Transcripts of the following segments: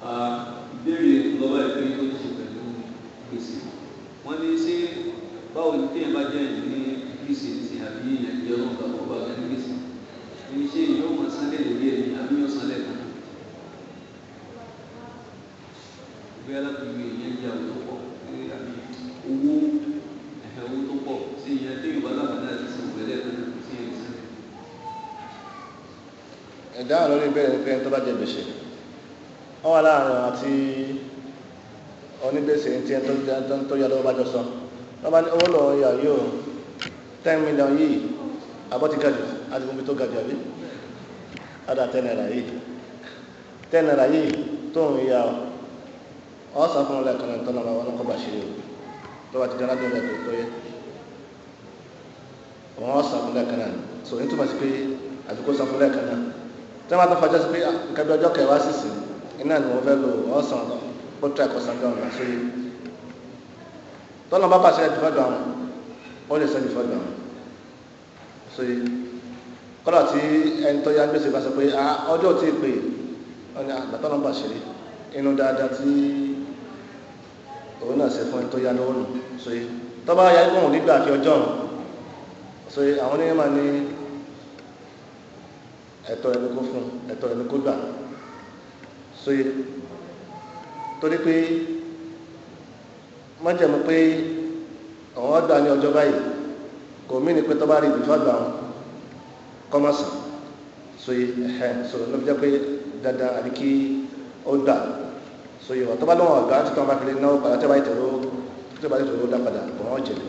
Ìbéèrè lọ́wọ́ ìpín tó ní ṣe pẹ̀lú gbèsè. Wọ́n ní ṣé báwo ni téèyàn bá jẹ́ èèyàn ní gbèsè ní sìn àbí èèyàn jẹ́ ọlọ́run bá ọba ní gbèsè? Ní ṣé yóò máa sanlẹ̀ lórí ẹ̀mí àbí yóò sanlẹ̀ kan náà? Bí alákùnrin èèyàn jẹ́ àwọn tó pọ̀ àbí owó ẹ̀hẹ̀ owó tó pọ̀ sí ìyẹn téèyàn bá láǹfààní àti san ìgbẹ́lẹ̀ kan náà sí ẹ̀yìn sanlẹ̀. Ìdáhùn lórí ìbéèrè ni pé ẹni tó bá jẹ gbèsè wọ́n wà láàrin àwọn àti onígbèsè tí ẹni tó yá lọ́wọ́ bá jọ sọ. Wọ́n bá ní owó lọ́wọ́ yà yóò 10 million yìí, abọ́ ti ga jù àti gbogbo tó ga jù, àbí ọ̀dà 10 naira yìí, 10 naira yìí tó ń yà ọ́ sàn fún ọlẹ́kan náà tọ́nà wọn kọ́ bá ṣe o. Tó bá ti dáná dé ọ̀lẹ́kọ̀ọ́ tó yẹ wọ́n sàn fún lẹ́ẹ̀kan náà. So ní túmọ̀ sí pé àbíkó sàn fún lẹ́ẹ̀kan náà, tí wọ́n bá tó fọjọ́ sí pé nǹkan bí ọjọ́ kẹwàá sísìn iná ni wọ́n fẹ́ lò, wọ́n sàn ó tún ẹ̀kọ́ sàn gan ọ̀nà sóyè. Tọ́nà bá pàṣẹ ẹ̀dùn fọ́dọ̀ àwọn, ó lè sọ ẹ̀dùn fọ́dọ̀ àwọn sóyè. Kọ́lá tí ẹni tó yá gbèsè bá sọ pé ọjọ́ tí ì pè ọ́ ní àgbà tọ́nà bá ṣeré inú dáadáa tí òun náà ṣe fún ẹni tó yá lọ́wọ́ nù sóyè. Tọ́ba yá ikú òun nígbà fi ọjọ́ òun sóyè, àwọn onímọ̀ ní ẹ̀tọ́ ẹni kó fún, ẹ̀tọ́ ẹni kó gbà sóyè, torí pé májẹ̀mú pé àwọn ọgbà ní ọjọ́ báyìí kò mí ní pé tọ́ba rí ìdìfọ́ àgbà wọn kọ́mọ̀sì sóyè. Ẹ̀hẹ́, so ló fi jẹ́ pé dandan àbí kí ó gbà sóyè wọn. Tọ́ba lọ́wọ́ ọ̀gbà tí wọ́n bá fi lè náwó padà, tí wọ́n bá tẹ̀lé tí wọ́n bá tẹ̀lé dá padà kò wọ́n jẹ̀bi.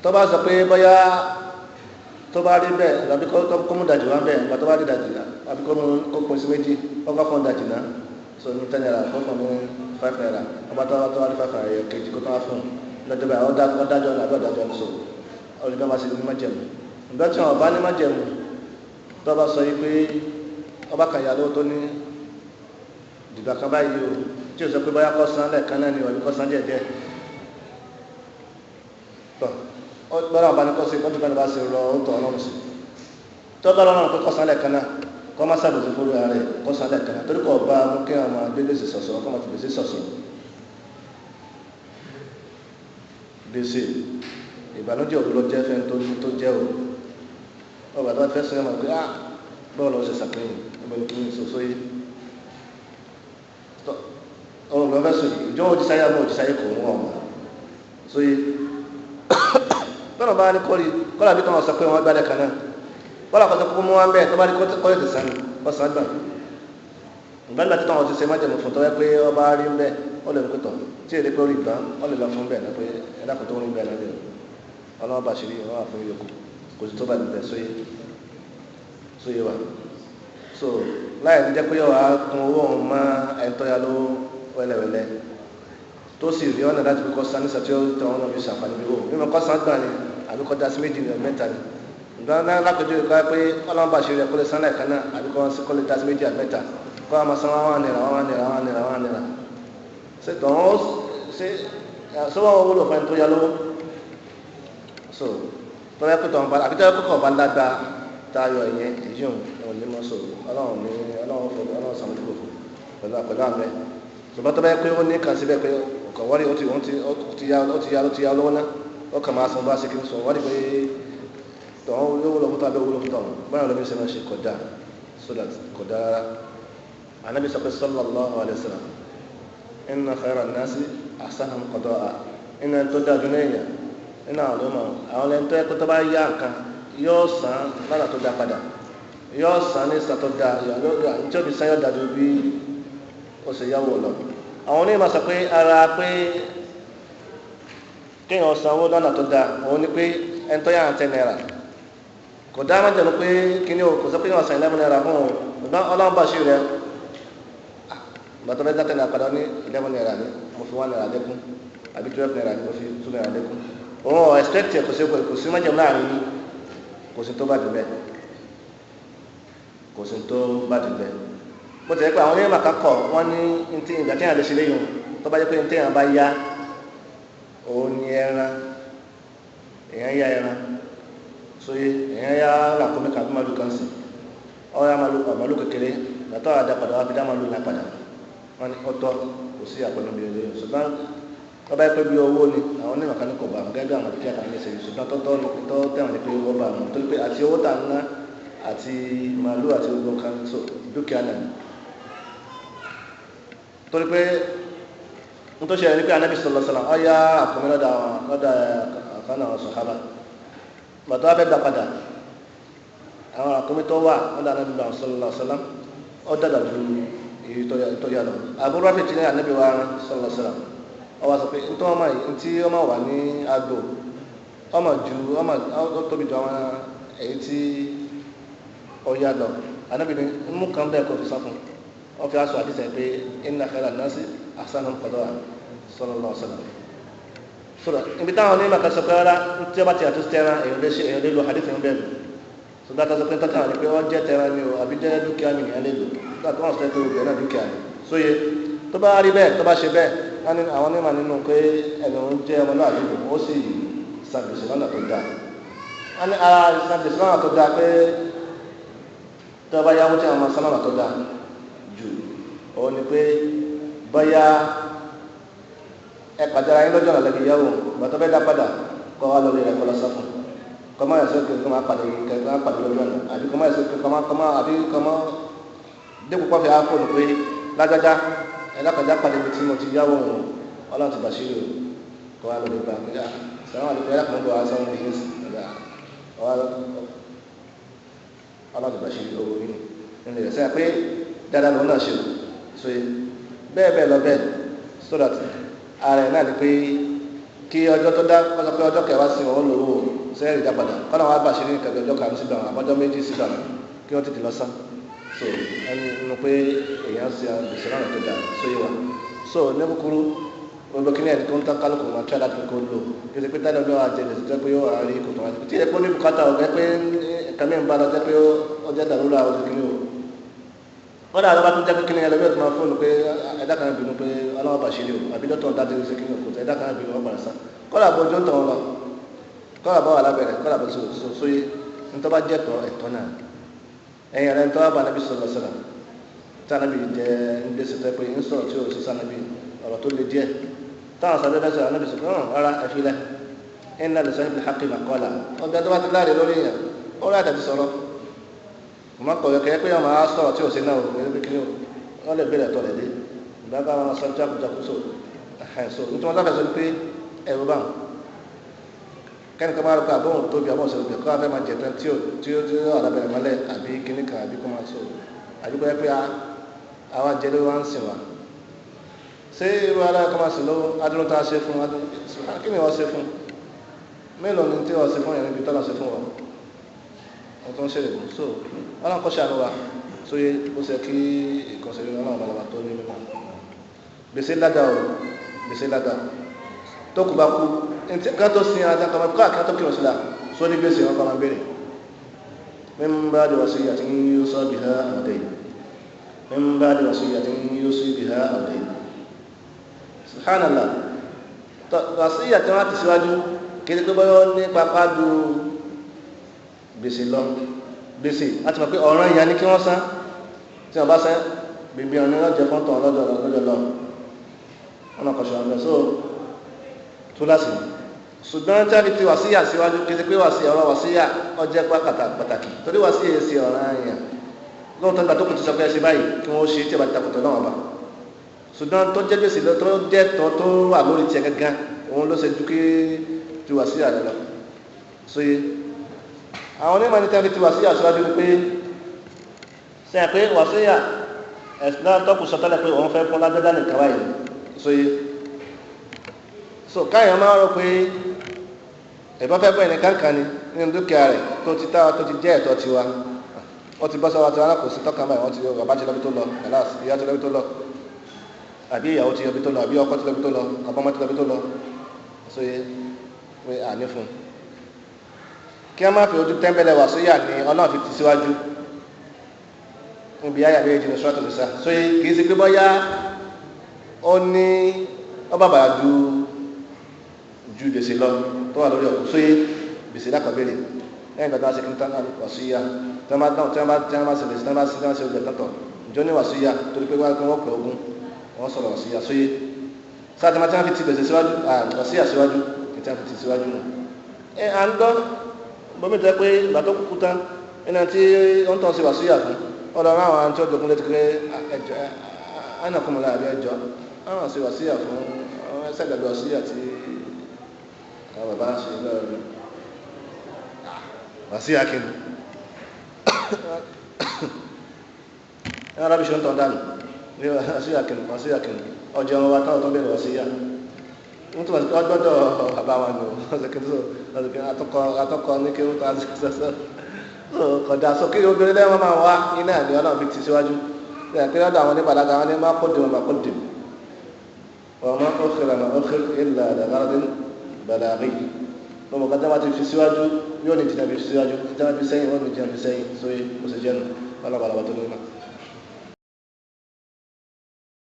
Tọ́ba sọ pé bóyá tó bá rí bẹ́ẹ̀ àbí kó mú dàjì wá bẹ́ẹ̀, ìgbà tó bá rí dàjì àbí kó mú kó pín sí méjì, kó kọ́ fún dàjì náà. So ní 10 naira, kó fún ní 5 naira, ọba tó wá tó wá rí 5 naira yẹ kejì kó tó wá fún lọ́jọ́ báyìí, ọ̀dájọ́ ní àbí ọ̀dájọ́ ní. So olùgbé máa ṣe ní májẹ̀mú. Ìgbà tí wọn bá ní májẹ̀mú, tó bá sọ yìí pé ọba kan yà lówó tó ní dìgbà kan báyìí o, tí o sọ pé báyà kọ́ san lẹ́ẹ̀kan náà ni àbí kọ́ san díẹ̀ díẹ̀ tọ́ gbọ́dọ̀ àbá ní kọ́sí kọ́tù kan bá ṣe rọ ó tọ̀ ọlọ́run sí. Tó bá lọ́rùn pé kọ́sán lẹ́ẹ̀kan náà, kọ́ má sàbòsí fún ara rẹ̀, kọ́sán lẹ́ẹ̀kan náà, torí kò bá mú kí àwọn gbé gbèsè sọ̀sọ̀, kọ́ máa fi gbèsè sọ̀sọ̀. Gbèsè ìbànújẹ́ òru lọ jẹ́ fẹ́ tó jẹ́ o. Ọgbà tó bá fẹ́ sọ yẹn máa pé ah, bọ́ọ̀ lọ́wọ́ ṣe sàkíyìn ẹgbẹ́ ní kíyìn sọ sóyè ọ̀run lọ́wọ́ fẹ́ sọ yìí, ìjọ òjísáyà mọ́ òjísáyà kò wọ́n ọ̀mà sóyè. Tọ́nà bá ní kọ́rí kọ́lá bí tọ́nà sọ pé wọ́n gbálẹ̀ kan náà, kọ́lá kọ́sọ́ kókó mú wọn bẹ́ẹ̀, tó bá ní kọ́lé tẹ̀sán ni kọ́sán gbà. Ìgbàgbà tí tọ́nà ti ṣe májèmú fún tọ́wẹ́ pé ọba rí ń bẹ́ẹ̀, ó lè pẹ́ tọ̀ tí èdè pé ó rí gbà, ó lè lọ fún bẹ́ẹ̀ náà pé ẹ̀dá kò tó rí bẹ́ẹ̀ náà lè ọlọ́wọ́ bá ṣe rí ọlọ́wọ́ fún yòókù, kò sí tó bá bẹ̀ sóyè sóyè wa. So láì ní jẹ́ pé yọ̀ wá kun owó òun mọ́ ẹni tó yá lówó wẹ́lẹ́wẹ́lẹ́, tó sì rí ọ̀nà láti fi kọ́ san nísà tí ó tẹ̀ wọ́n náà fi ṣàǹfààní bí wò mímọ kọ́ san gbà ni àbí kọ́ da sí méjì ní mẹ́ta ni. Ìgbà náà lápẹjọ ìkọ́ pé ọlọ́run bá ṣe rẹ̀ kó lè san lẹ́ẹ̀kan náà àbí kó lè da sí méjì àbí mẹ́ta, kó a máa san 1 naira, 1 naira, 1 naira, 1 naira. Ṣé tọ̀hún ṣé ṣé wọ́n wúlò fún ẹni tó yá lówó? So tọ́lá pé tọ̀hún bá àbí tọ́lá pé kọ̀ bá lágbá tayọ ìyẹn, èyí òun ní mọ́. So ọlọ́run ní ọlọ́run fún ọlọ́run sàmójúkò fún pẹ̀lú pẹ̀lú àmẹ́. Ṣùgbọ́n tó bá yẹ pé ó ní kan síbẹ̀ pé ọkọ̀ wọ́n rí ó ti ó ti ó ti ya ó ti ya ó ti ya lọ́wọ́ náà, ó kàn máa san bá ṣe kí n sọ wọ́n rí pé tọ̀hún yóò wúlò fún tọ́ abẹ́ wúlò fún tọ̀hún báyọ̀ lómi ṣe máa ṣe kọjá, so that kọjá rárá. Anabi sọ pé sallallahu alayhi wa sallam, inna khayra nasi ahsanahum qada'a. Inna tó dájú ní èèyàn nínú àwọn ọmọ àwọn ẹni tó yẹ kó tó bá yá nǹkan yóò san lọ́nà tó dá padà, yóò san ní ìsàn tó dá tí ó fi san, yóò dájú bí ó ṣe yáwó lọ. Àwọn onímọ̀ sọ pé ara pé kéèyàn sanwó lọ́nà tó dáa òun ni pé ẹni tó yára 10 naira kò dá májèlú pé kíní o, kò sọ pé wọ́n san 11 naira fún un. Ṣùgbọ́n ọlọ́run bá ṣe rẹ̀ bàtọ́ fẹ́ dá 10 naira padà ní 11 naira ní mo fi 1 naira lékún, àbí 12 naira ní mo fi 2 naira lékún. Òun ọ̀ expect ẹ̀, kò sí kò sí májèlú láàrin yín, kò sí tó bá dùn bẹ́ẹ̀, kò sí tó bá dùn bẹ́ẹ̀. Bó ti yẹ pé àwọn onímọ̀ kan kọ̀ wọ́n ní ntí ìgbà tí yàn lè ṣe léyìn tó bá jẹ́ pé ntí yàn bá yá òun ni ẹran, èèyàn yá ẹran sóye, èèyàn yá làkúnmí kàbí màlúù kan sí ọ̀yá màlúù kékeré. Gbàtọ́ àdá padà wá fi dá màálù náà padà. Wọ́n ní ọ̀tọ̀ kò sí àpẹẹrẹ bí ilé. Ṣùgbọ́n wọ́n bá yẹ pé bí owó ni àwọn onímọ̀ kan ní kò bá wọn gẹ́gẹ́ bí àwọn àdìkí àtàwọn ẹ̀ṣẹ̀ yìí. Ṣùgbọ́n tọ́tọ́ tọ́ tẹ̀wọ̀n ni pé ó bá wọn torí pé àti owó tà ń ná àti màálù àti gbogbo nǹkan dúkìá náà. Torí pé n tó ṣẹlẹ̀ ní pé Ànábì sallallahu alaihi wasallam ó yá àkúnmí lọ́dọ̀ àkànnà àwọn sàhábà. Bàtọ́ wá fẹ́ gbà padà àwọn àkúnmí tó wà lọ́dọ̀ Ànábì sallallahu alaihi wasallam ó dàgbà ju èyí tó yá lọ. Abu Rafi ti ní Ànábì wa sallallahu alaihi wasallam ó wá sọ pé ntọ́ ọmọ yìí ntí ọmọ wà ní agbo ọmọ ju ọmọ ó tóbi ju àwọn èyí tí ó yá lọ. Ànábì ní mú kan bẹ́ẹ̀ kó fi sá fún un. Wọ́n fi aṣọ àdìsẹ́ pé inna khayra nasi ahsanuhum qada'a sallallahu alaihi wasallam. Sọ̀rọ̀ ibi táwọn onímọ̀ kan sọ pé rárá tí ó bá ti àtúnṣe tẹ́ran èèyàn lè ṣe èèyàn lè lo hadith ń bẹ̀rù. Sọ̀dọ̀ àtàzọ pé tọ́ka ni pé wọ́n jẹ́ tẹ́ran ni o àbí jẹ́ dúkìá mi nìyẹn lè lò. Nígbà tó wọ́n sọ pé obìnrin náà dúkìá ni. Sóye tó bá rí bẹ́ẹ̀ tó bá ṣe bẹ́ẹ̀ wọ́n ní àwọn onímọ̀ nínú pé ẹni òun jẹ́ ọmọ náà àdúgbò ó sì san gbèsè lọ́nà tó dáa. Wọ́n ní ara san gbèsè lọ́nà tó dáa pé tó bá yáwó tí àwọn ọmọ san lọ́nà tó dáa jù òun ni pé bóyá ẹ pàdé ara yín lọ́jọ́ ọ̀nà lẹ́bi yáwó gbàtọ́ fẹ́ dá padà kọ́ wa lọ́lé rẹ̀ kọ́ lọ sọ fún kọ́ máa yẹ kó máa pàdé kẹ́ máa pàdé lọ́jọ́ ọ̀nà àbí kọ́ máa yẹ kó máa kọ́ máa àbí kọ́ máa dépò pọ́fẹ́ àfọ̀nù pé lágbájá ẹlẹ́kọ̀ọ́já pàdé mi tí mo ti yáwó òun ọlọ́run ti bàṣírí o kọ́ wa lọ́lé bá mi sàwọn àlùkò ẹlẹ́kọ̀ọ́ bọ̀ wá sọ́run ní ọlọ́run ti bàṣírí owó yìí nínú rẹ̀ sẹ́yìn pé dáadáa lòun náà ṣe o so bẹ́ẹ̀ bẹ́ẹ̀ lọ bẹ́ẹ̀ so that ààrẹ náà ni pé kí ọjọ́ tó dá kọ́sọ́ pé ọjọ́ kẹwàá sí òun lòwò sẹ́yìn ìdá padà kọ́nà wàá bàṣẹ ní ìkàgbé ọjọ́ karùn-ún sígbà àbọ̀jọ́ méjì sígbà kí wọ́n tètè lọ sán so ẹni nínú pé èèyàn ṣe àgbèsè náà tó dáa sóyè wa so ní kúkúrú gbogbo kí ní ẹni tó ń tán kálukú máa tẹ́ láti kó lò kí ṣe pé tẹ́lẹ̀ ọjọ́ àjẹlẹ̀ tó jẹ́ pé yóò rí kòtò wájú tí ẹ pé ní bùkátà ọ̀gá pé kàmí ń bá lọ jẹ́ pé ó jẹ́ dàrúrà ojú kìíní o wọ́n dàgbà tó jẹ́ pé kí ni ẹlẹ́bí ọ̀tún máa fóònù pé ẹ̀dá kan bínú pé ọlọ́wọ́ bàṣírí o àbí dọ́tọ̀ ń dájú ṣe kí ni òkúta ẹ̀dá kan bínú wọ́n padà sá kọ́lá bọ́ ojú ń tọ̀ wọn lọ kọ́lá bọ́ wà lábẹ́rẹ́ kọ́lá bọ́ sóyè ntọ́ bá jẹ́ tọ́ ẹ̀tọ́ náà ẹ̀yìn rẹ̀ ntọ́ bá nàbí sọ̀rọ̀ sọ̀rọ̀ tí ànábì jẹ́ ń gbé sọ̀tọ̀ pé ń sọ̀rọ̀ tí ò sí sànábì ọ̀rọ̀ tó le díẹ̀ táwọn sàbẹ̀ fẹ́ sọ̀rọ̀ ànábì sọ̀rọ̀ rárá ẹ̀fílẹ̀ inna li sahibil haqqi maqala ọgbẹ́ tó bá ti láre lórí yẹn ó rà àtàtì sọ̀rọ̀ ọmọ kọ̀wé kẹ́ pé ọmọ á sọ̀rọ̀ tí ò sí náà ò ní kíní o wọ́n lè bẹ̀rẹ̀ tọ̀ rẹ̀ dé ìgbà bá wọn sọ jákujáku so ẹ̀hìn so nítorí wọn sáfẹ́ sọ pé ẹ̀rù bá wọn kẹ́ni kan máa rò pé àbọ̀hún tóbi àbọ̀hún sọ̀rọ̀ bẹ̀ kọ́ afẹ́ máa jẹ̀ tán tí ó tí ó tí ó alábẹ̀rẹ̀ mọ́lẹ̀ àbí kíní kan àbí kó máa sọ àbí kó yẹ pé àwa jẹ ló wá ń sìn wá ṣé irú ara kan máa sìn lọ́wọ́ adúlọ́ tá a ṣe fún kí ni wọ́n ṣe fún mélòó ni tí wọ́n ṣe fún yẹn níbi tọ́lá ṣe fún wọn wọ́n tó ń ṣẹlẹ̀ bọ̀ so ọlọ́run kọ́ ṣàánú wa sóye ó ṣe kí ìkànsẹ̀ yìí ọlọ́run balaba tó ní mímọ́ gbèsè ládàá o gbèsè ládàá tó kù bá kú ntí ká tó sin ara kan kó àká tó kírun sí la só ní gbèsè wọn kọ́ máa béèrè min ba'di wasiyatin yusa biha aw dayn min ba'di wasiyatin yusi biha aw dayn subhanallah wàsíyà tí wọ́n ti síwájú kí ni pé bọ́yọ́ ní pápá du gbèsè lọ gbèsè láti mọ̀ pé ọ̀ràn ìyá ni kí wọ́n san tí wọ́n bá san bèbè ọ̀nà lọ́jọ́ fọ́ntàn lọ́jọ́ lọ́jọ́ lọ wọn náà kọ̀ṣọ́ ọ̀bẹ so túláàsì ṣùgbọ́n tí a fi ti wàsíyà síwájú kí ni pé wàsíyà ọ̀rọ̀ wàsíyà ọjẹ́ pàtàkì torí wàsíyà yẹn ṣe ọ̀ràn ìyá lóòótọ́ nígbà tó kù ti sọ pé ẹ ṣe báyìí kí wọ́n ṣe tí ẹ bá ti takùtọ̀ náà wà ṣùgbọ́n tó jẹ́ gbèsè lọ tó jẹ́ tọ́ tó wà lórí tiẹ̀ gángan òun ló ṣe ju kí ju wàsíyà rẹ lọ sóye àwọn onímọ̀ ní tẹ́lẹ̀ ti wàsíyà síwájú pé sẹ́yìn pé wàsíyà ẹ̀sìn náà tọ́kù sọ tẹ́lẹ̀ pé òun fẹ́ fún lágbẹ́dá nìkan báyìí sóye so káyọ̀ máa rọ pé ẹ̀bọ́n fẹ́ bọ́ ẹnìkan kan ni nínú dúkìá rẹ̀ tó ti táwa tó ti jẹ́ ẹ̀tọ́ tiwa wọ́n ti bọ́ sọ́wọ́ tiwa náà kò sí tọ́ka báyìí wọ́n ti bàbá ti lọ́bi tó lọ ìyá ti lọ́bi tó lọ àbí ìyàwó ti lọ́bi tó lọ àbí ọkọ ti lọ́bi tó lọ àbọ́mọ ti lọ́bi tó lọ sóye pé àní fún un kí wọ́n má fi ojú tẹ́ńbẹ́lẹ̀ wà sóyà ní ọlọ́run fi ti síwájú níbi ayà méjì ní sọ́tò nìsa sóye kì í ṣe pé bọ́yá ó ní ó bàbàrà ju ju gbèsè lọ tó wà lórí ọkọ̀ sóye gbèsè lákọ̀ọ́bẹ̀rẹ̀ lẹ́yìn ìgbà tó wá ṣe kí n tán wà sóyà tí wọ́n bá dáhùn tí wọ́n bá tí wọ́n bá ṣe gbèsè tí wọ́n bá ṣe tí wọ́n ṣe gbẹ̀ tán tọ̀ Ìjọ ní wàsíyà torí pé wọ́n pẹ̀ ogún wọ́n sọ̀rọ̀ wàsíyà sóyè sáà tí wọ́n fi ti gbèsè síwájú wàsíyà síwájú tí wọ́n fi ti síwájú nù. Ẹ à ń gbọ́ bómi tẹ́ pé ìgbà tó kúkú tán ẹni tí ó ń tọ́ sí wàsíyà fún ọlọ́run àwọn àti ọjọ́ kúnlẹ̀ ti pé ẹjọ́ ánàkùnmọ̀lá àbí ẹjọ́ àwọn sí wàsíyà fún àwọn ẹsẹ̀ gbàgbé wàsíyà tí àwọn bàbá ṣe lọ́rọ̀ wàsíyà kí ni ẹ rábí ṣe ń tàn dànù ní wàsíyà kí ni wàsíyà kí ni ọjọ́ wọn wá táwọn tó ń bẹ̀rẹ̀ wàsíyà wọ́n tún wọ́n gbọ́dọ̀ bàbá wa nù atọ́kọ ní kí wọ́n tó àṣìṣe kọ̀dà sọ kí obìnrin lẹ́wọ̀n máa wá iná ní ọlọ́run fi ti síwájú pé lọ́dọ̀ àwọn oníbàlágà wọn ní má kó dìbò má kó dìbò wọn má ó xìlà má ó xìlà ìlà àdàgàràdín bàlágì lọ́mọ kan tí wọ́n ti fi síwájú yóò ní jìnnà fi síwájú tí wọ́n fi sẹ́yìn wọ́n ní jìnnà fi sẹ́yìn sóyè ó sì jẹ́nu ọlọ́balàbà tó ní ma.